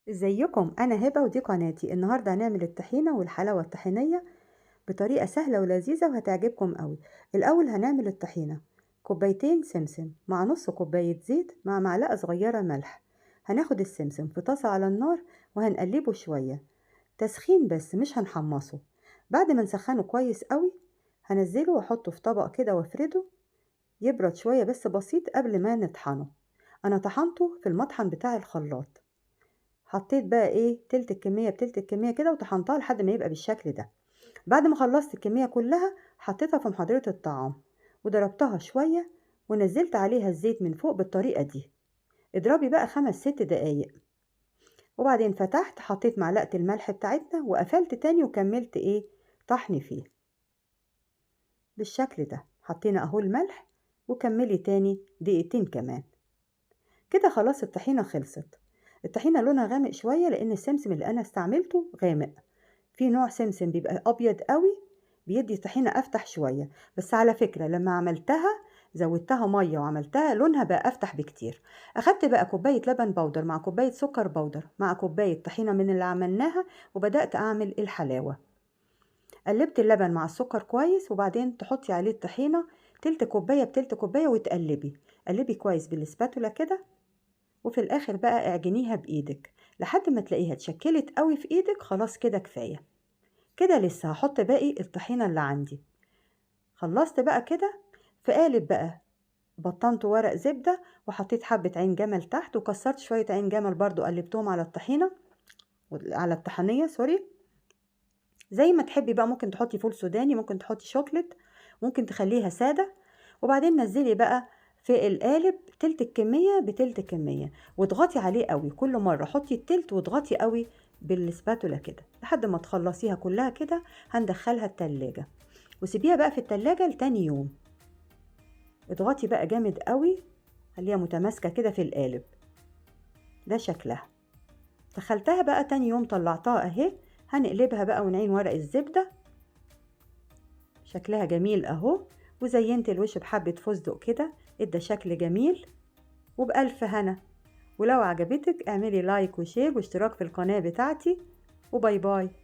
ازيكم؟ انا هبه ودي قناتي. النهارده هنعمل الطحينه والحلاوه الطحينيه بطريقة سهلة ولذيذه وهتعجبكم قوي. الاول هنعمل الطحينه: كوبايتين سمسم مع نص كوباية زيت مع معلقه صغيرة ملح. هناخد السمسم في طاسه على النار وهنقلبه شوية تسخين بس مش هنحمصه. بعد ما نسخنه كويس قوي هنزله واحطه في طبق كده وافرده يبرد شوية بس بسيط قبل ما نطحنه. انا طحنته في المطحن بتاع الخلاط، حطيت بقى ايه تلت الكمية بتلت الكمية كده وطحنتها لحد ما يبقى بالشكل ده. بعد ما خلصت الكمية كلها حطيتها في محضرة الطعام وضربتها شوية ونزلت عليها الزيت من فوق بالطريقة دي. اضربي بقى 5-6 دقايق. وبعدين فتحت حطيت معلقه الملح بتاعتنا وقفلت تاني وكملت ايه طحن فيه بالشكل ده. حطينا اهو الملح وكملي تاني دقيقتين كمان كده. خلاص الطحينه خلصت. الطحينه لونها غامق شوية لان السمسم اللي انا استعملته غامق. في نوع سمسم بيبقى ابيض قوي بيدي طحينه افتح شوية، بس على فكرة لما عملتها زودتها مية وعملتها لونها بقى افتح بكتير. اخدت بقى كوباية لبن بودر مع كوباية سكر بودر مع كوباية طحينه من اللي عملناها وبدات اعمل الحلاوة. قلبت اللبن مع السكر كويس وبعدين تحطي عليه الطحينه تلت كوباية بتلت كوباية وتقلبي، قلبي كويس بالسباتولا كده. وفي الاخر بقى اعجنيها بايدك لحد ما تلاقيها اتشكلت قوي في ايدك. خلاص كده كفاية كده. لسه هحط باقي الطحينه اللي عندي. خلصت بقى كده. في قالب بقى بطنت ورق زبدة وحطيت حبه عين جمل تحت وكسرت شوية عين جمل برضو قلبتهم على الطحينه، على الطحينيه sorry. زي ما تحبي بقى، ممكن تحطي فول سوداني، ممكن تحطي شوكليت، ممكن تخليها ساده. وبعدين نزلي بقى في القالب تلت الكمية بتلت الكمية واضغطي عليه قوي. كل مرة حطي التلت واضغطي قوي بالسباتولا كده لحد ما تخلصيها كلها كده. هندخلها التلاجة وسيبيها بقى في التلاجة لتاني يوم. اضغطي بقى جامد قوي، خليها متماسكة كده في القالب. ده شكلها. دخلتها بقى تاني يوم طلعتها اهي. هنقلبها بقى ونعين ورق الزبدة، شكلها جميل اهو. وزينت الوش بحبة فستق كده ادى شكل جميل. وبألف هنا. ولو عجبتك اعملي like و share واشتراك في القناة بتاعتي. و bye bye.